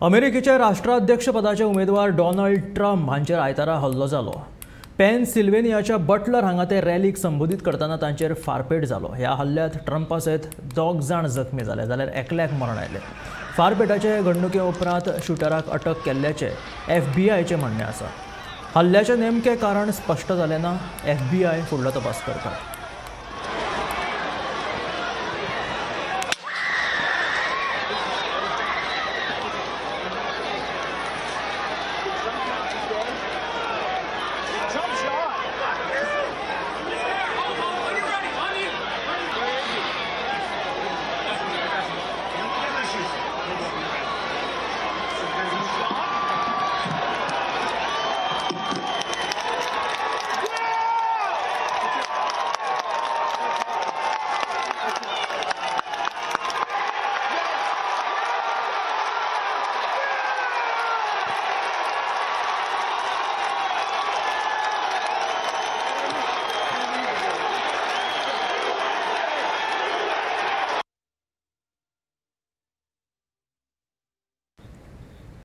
अमेरिकेचे राष्ट्राध्यक्षपदाचे उमेदवार Donald Trump हांचेर आयतारा हल्लो जालो. पेनसिल्वेनियाच्या बटलर हांगा ते रॅलीक संबोधीत करतना तांचेर फारपेट जालो. ह्या हल्ल्यांत ट्रम्पा सयत 2 जाण जखमी जाले जाल्यार एकल्याक मरण आयलें. फारपेटाचे घडणुके उपरांत शुटराक अटक केल्ल्याचें एफबीआयचें म्हणणें आसा. हल्ल्याचें नेमकें कारण स्पश्ट जालें ना. एफबीआय फुडलो तपास करता.